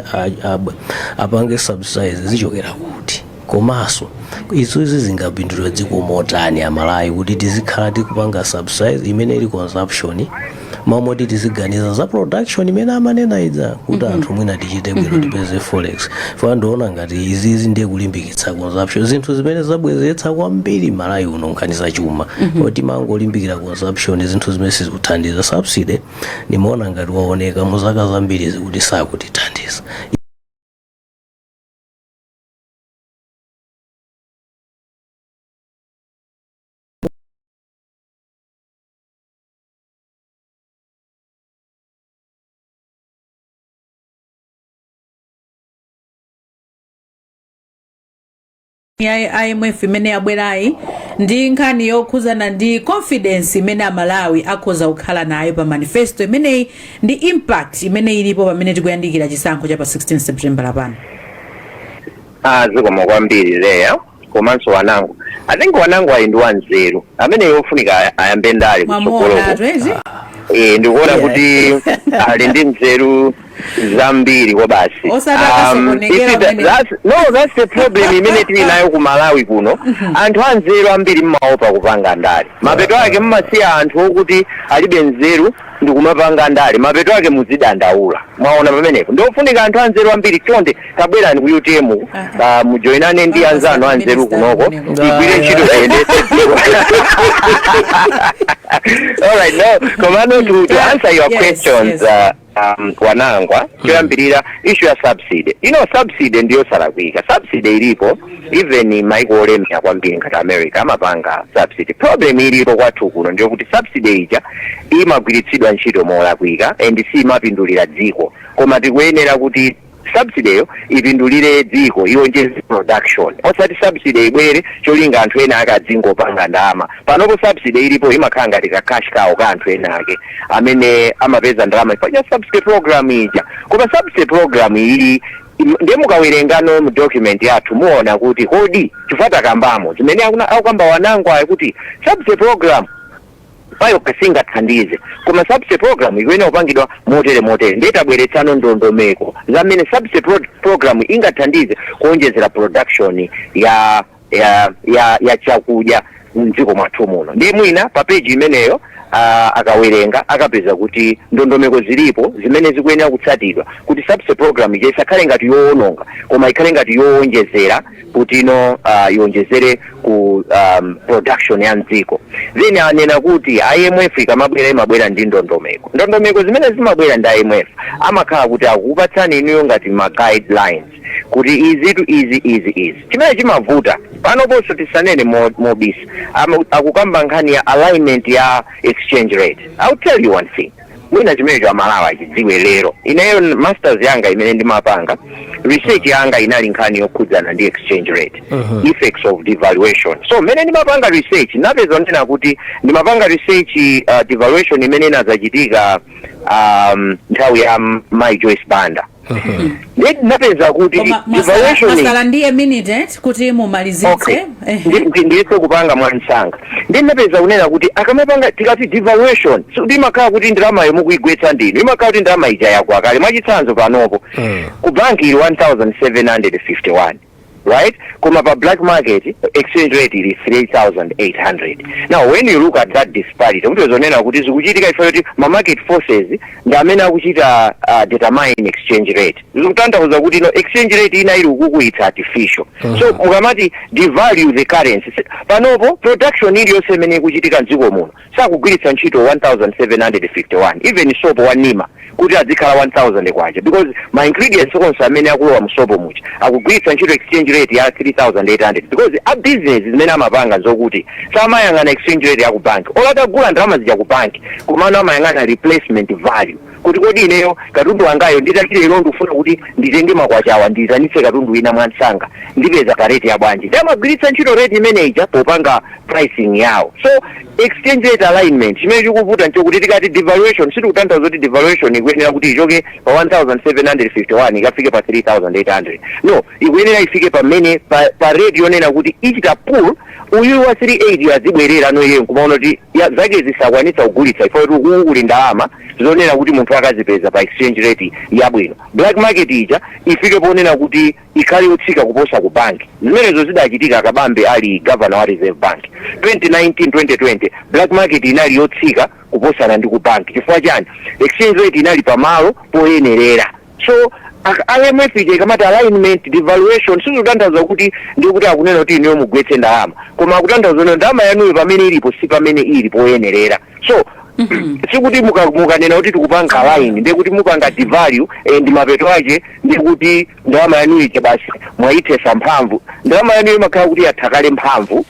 apange subsidize zichokera kuti? Komanso izozi zingapindulire dziko motani, Amalawi, kuti tizikhala tikupanga subsidize imene ili consumption, mamoti tiziganiza za production imene amanena idza kuti anthu mwina tichite bwino, tipeze forex? Funa ndiona ngati izizi ndiye kulimbikitsa consumption, zinthu zimene zabwezeretsa kwambiri Malawi uno nkhani zachuma, kuti mangolimbikira consumption, zinthu zimene sizikuthandiza. Subsidy nimaona ngati waoneka mu zaka zambiri zikuti sakutithandiza. Ya IMF imene yabwerayi ndi nkhani yokhuzana ndi confidence imene Amalawi akhoza kukhala nayo pa manifesto imeneyi ndi impact imene ilipo pamene tikuyandikira chisankho cha pa 16 September lapano. Ah, zikomo kwambiri Leya komanso Wanango. I think Wanango ali ndi wanzeru amene yofunika ayambe ndale Mwamuona kutsogoloko. twezi. Eh, ndikuona kuti ali ndi nzeru zambiri kwa basi. Osati akasokonekera you see, pamene. No, that's the problem imene tili nayo ku Malawi kuno. Anthu anzeru ambiri mmaopa kupanga ndale. Mapeto ake mmasiya anthu okuti alibe nzeru ndikumapanga ndale. Mapeto ake muzidandaula. Mwaona pamenepo? Ndiofunika anthu anzeru ambiri, chonde tabwerani ku UTM, mujoinane ndi anzanu anzeru kunoko, tigwire ntchito, tiyendetse dziko. All right, no, komano to answer your questions, Wanangwa, choyambirira issue ya subsidy. Subsidy ndiyo salakwika. Subsidy ilipo even maiko olemera kwambiri ngati America amapanga subsidy. Problem ilipo kwathu kuno ndiyo kuti subsidy ija imagwiritsidwa ntchito molakwika and simapindulira dziko, koma tikuyenera kuti subsidy ipindulire dziko, iwonjeze production, osati subsidy ibwere cholinga anthu ena ake adzingopanga ndalama. Panopo subsidy ilipo imakhala ngati ka cash cow ka anthu ena ake amene amapeza ndalama paja subsidy program ija. Koma subsidy program ili ndiye mukawerengano mu document yathu muona kuti kodi chifukwa takambamo zimene akukamba Wanango ayi kuti subsidy program payokha singathandize, koma subsidy program ikuyenera kupangidwa motere motere. Ndiye tabweretsano ndondomeko zamene subsidy program ingathandize kuonjezera production ya chakudya mdziko mwathu muno. Ndiye mwina pa page imeneyo akawerenga akapeza kuti ndondomeko zilipo zimene zikuyenera kutsatidwa kuti subsidy program ija isakhale ngati yowononga, koma ikhale ngati yowonjezera, kuti ino iwonjezere ku production ya mdziko. Then anena kuti IMF ikamabwera imabwera ndi ndondomeko. Ndondomeko zimene zimabwera ndi IMF amakhala kuti akukupatsani inuyo ngati ma guidelines kuti izitu izi izi izi. Chimene chimavuta panoponso, tisanene mobisa, akukamba nkhani ya alignment ya exchange rate. I'll tell you one thing, mwina chimenecho Amalawi achidziwe lero. Ineyo masters yanga imene ndimapanga, research yanga inali nkhani yokhudzana ndi exchange rate, effects of devaluation. So mmene ndimapanga research napeza nena kuti ndimapanga research devaluation imene inazachitika nthawi ya Mai Joyce Banda. Ndiye ndinapeza kuti Koma devaluation mwasala ndiye minute kuti mumalizitse. Okay. Ndiyese kupanga mwansanga. Ndi ndinapeza kunena kuti akamapanga, tikati devaluation, imakhala kuti ndalamayo mukuigwetsa ndinu, imakhala kuti ndalama ija yagwa kale. Mwachitsanzo, panopo ku banki ili 1751, right? Koma pa black market exchange rate ili 3800. Now when you look at that disparity, mutozonena kuti zikuchitika ife kuti ma market forces ndi amene akuchita determine exchange rate. Zikutanthauza kuti no exchange rate ina ili ukuku, it's artificial. So mukamati devalue the currency, panopo production iliyonse imene ikuchitika mdziko muno sakugwiritsa ntchito 1751, even sopo wa Nima kuti adzikhala 1000 kwacha, because ma ingredients onse amene akulowa msopo mucha akugwiritsa ntchito exchange rate ya 3800, because a business zimene amapanga zokuti samayang'ana exchange rate ya ku bank, olatagula ndalama zija ku bank, komano amayang'ana replacement value, kuti kodi ineyo katundu wangayo nditachite ilo, ndikufuna kuti nditenge makwachawa, ndiyitanitse katundu wina mwansanga, ndipeza pa rate ya bwanji? Ndi amagwiritsa ntchito rate imeneija popanga pricing yawo. So exchange rate alignment, chimene chikuvuta nchokuti tikati devaluation, sitikutanthauza kuti devaluation ikuyenera kuti ichoke pa 1751 ikafike pa 3800. No, ikuyenera ifike pamene pa rate yonena kuti ichita pull uyu wa 38 azibwerera no iye nkumaona kuti zake zisakwanitsa kugulitsa, ifo kuti uku kuli ndalama zonena kuti munthu akazipeza pa exchange rate yabwino. Black market ija ifike ponena kuti ikhale yotsika kuposa ku banki. Zimenezo zidachitika Kabambe ali governor wa Reserve Bank 2019 2020. Black market inali yotsika kuposana ndi ku banki. Chifukwa chani? Exchange rate inali pamalo poyenerera. So IMF ija ikamati alignment, devaluation, sizikutanthauza kuti ndikuti akunena kuti inuyo mugwetse ndalama, koma akutanthauza kuti ndalama yanuyo pamene ilipo si pamene ili poyenerera. So sikuti mukanena kuti tikupanga align, ndiye kuti mupanga devalue ndi mapeto ake ndiye kuti ndalama yanuyo ija basi mwayithesa mphamvu. Ndalama yanuyo imakhala kuti yathakale mphamvu,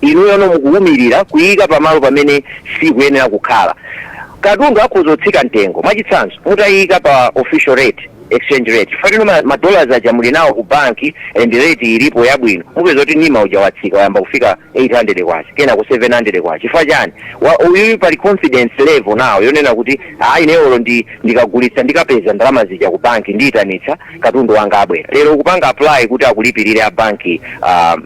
inuyo no mukuwumirira kuyika pamalo pamene sikuyenera kukhala. Katundu akhoza kutsika mtengo. Mwachitsanzo, mutayika pa official rate, exchange rate, fatino ma dollars aja muli nawo ku banki and rate ilipo yabwino, mupeza kuti Nima uja watsika, wayamba kufika 800 kwacha, kena ku 700 kwacha. Chifukwa chani? Uyuyu pali confidence level nawo yonena kuti hayi, ineyolo ndikagulitsa ndikapeza ndalama zija ku banki, ndiyitanitsa katundu wanga abwera. Lero ukupanga apply kuti akulipirire a banki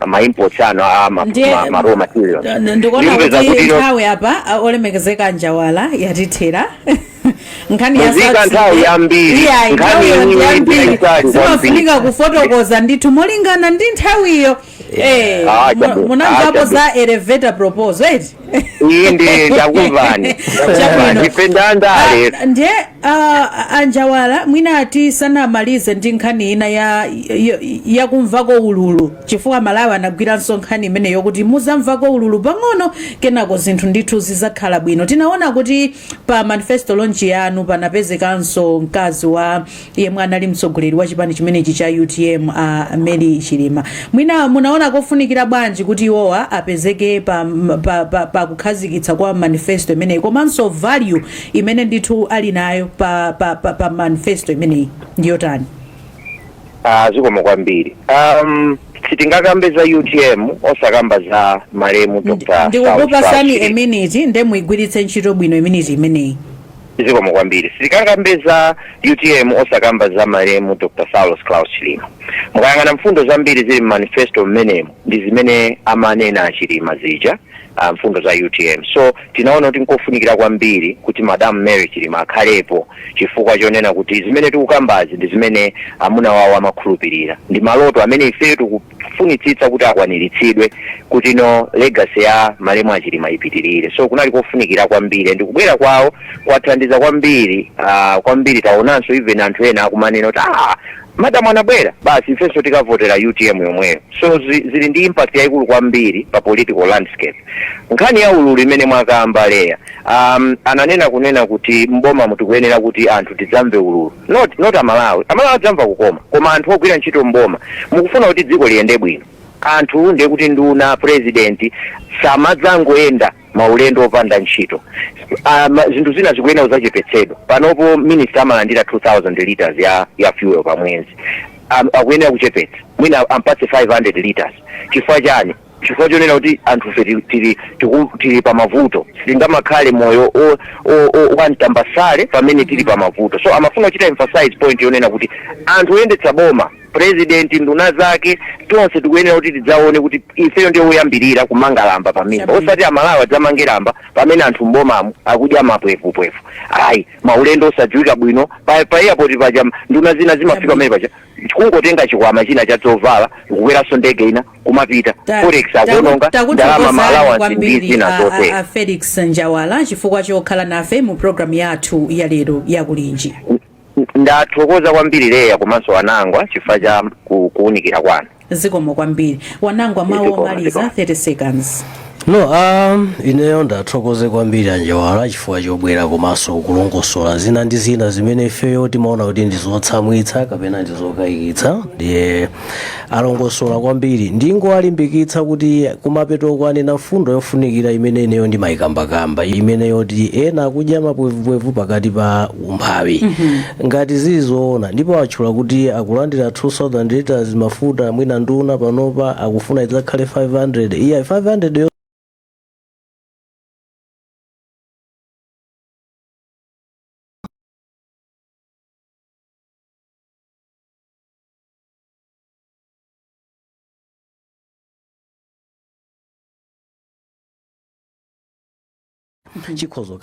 ma imports anu a Ndiye ma raw materials. Ndikuona Ndikupeza kuti kuti nthawi apa, olemekezeka Njawala, yatithera. Nkhani ya Muzika subsidy- nthawi yambiri. Iya, Nkhani nthawiyo ndi iyi yambiri. ndiyayitali Zimafunika kufotokoza ndithu molingana ndi nthawiyo. Ah, chabwino. Munamvapo Ah, chabwino. za elevator proposal, eti? Iyi ndi ndakumvani. Chabwino. Ife ndandale. Ah, ndiye anjawala, mwina ati sanamalize ndi nkhani ina ya kumvako ululu, chifukwa Malawi anagwiranso nkhani imeneyo kuti muzamvako ululu pang'ono, kenako zinthu ndithu zizakhala bwino. Tinaona kuti pa manifesto launch yanu panapezekanso mkazi wa yemwe anali mtsogoleri wa chipani chimenechi cha UTM, Mary Chilima. Mwina munaona kofunikira bwanji kuti iwowa apezeke pa kukhazikitsa kwa manifesto imeneyi, komanso value imene ndithu ali nayo pa manifesto imeneyi ndiyotani? Ah, zikomo kwambiri. Sitingakambe za UTM osakamba za malemu Dr. Ndikukupasani Saulos. a minute, nde muyigwiritse ntchito bwino minute imeneyi. Zikomo kwambiri. Sitikangambe za UTM osakamba za malemu Dr. Saulos Klaus Chilima. Mukayang'ana mfundo zambiri zili mmanifesto mmenemo ndi zimene amanena aChilima zija, mfundo za UTM. So tinaona kuti nkofunikira kwambiri kuti Madam Mary Chilima akhalepo, chifukwa chonena kuti zimene tikukambazi ndi zimene amuna wawo amakhulupirira, ndi maloto amene ifeyo tikufunitsitsa kuti akwaniritsidwe, kuti no legacy ya malemu aChilima ipitirire. So kunali kofunikira kwambiri, ndi kubwera kwawo kwathandiza kwambiri, kwambiri. Taonanso even anthu ena akumanena kuti, "Ah, madamu anabwera, basi ifenso tikavotera UTM yomweyo." So zili ndi impact yayikulu kwambiri pa political landscape. Nkhani ya ululu imene mwakamba leya, ananena kunena kuti mboma mutikuyenera kuti anthu tidzamve ululu, not Amalawi. Amalawi adzamva kukoma, koma anthu ogwira ntchito mboma, mukufuna kuti dziko liyende bwino, anthu ndiye kuti nduna, president samadzangoyenda maulendo opanda ntchito. Zinthu zina zikuyenera kudzachepetsedwa. Panopo minister amalandira 2000 liters ya fuel pa mwezi. Akuyenera kuchepetsa, mwina ampatse 500 liters. Chifukwa chani? Chifukwa chonena kuti anthufe tili pamavuto, sitingamakhale moyo wamtambasale pamene tili pamavuto. So amafuna kuchita emphasize point yonena kuti anthu oyendetsa boma President, nduna zake, tonse tikuyenera kuti tidzaone kuti ifeyo ndiye woyambirira kumanga lamba pamimba, osati Amalawi adzamange lamba pamene anthu mbomamu akudya mapwevupwevu, ayi, maulendo osadziwika bwino. Pa airport paja nduna zina zimafika pamene paja kungotenga chikwama china cha zovala, kukweranso ndege ina kumapita. Forex akuononga ndalama, Takuthokozani ma allowance ndi kwambiri zina zotere. a Felix Njawala chifukwa chokhala nafe mu programu yathu ya lero yakulinji. Ndathokoza kwambiri Leya komanso Anangwa chifukwa cha kuwunikira kwanu. Zikomo kwambiri, Wanangwa. Mawu Zikomo, omaliza, zikomo. 30 seconds. No, ineyo ndathokoze kwambiri Anjawala chifukwa chobwera komanso kulongosola zina ndi zina zimene ifeyo timaona kuti ndi zotsamwitsa kapena ndi zokayikitsa, ndiye alongosola kwambiri. Ndingowalimbikitsa kuti kumapeto kwanena mfundo yofunikira imene ineyo ndimayikambakamba, imene yoti ena akudya mapwevupwevu pakati pa umphawi. Ngati zili zoona, ndipo atchula kuti akulandira 2000 liters mafuta, mwina nduna panopa akufuna idzakhale 500, iya 500 yo chikhozo.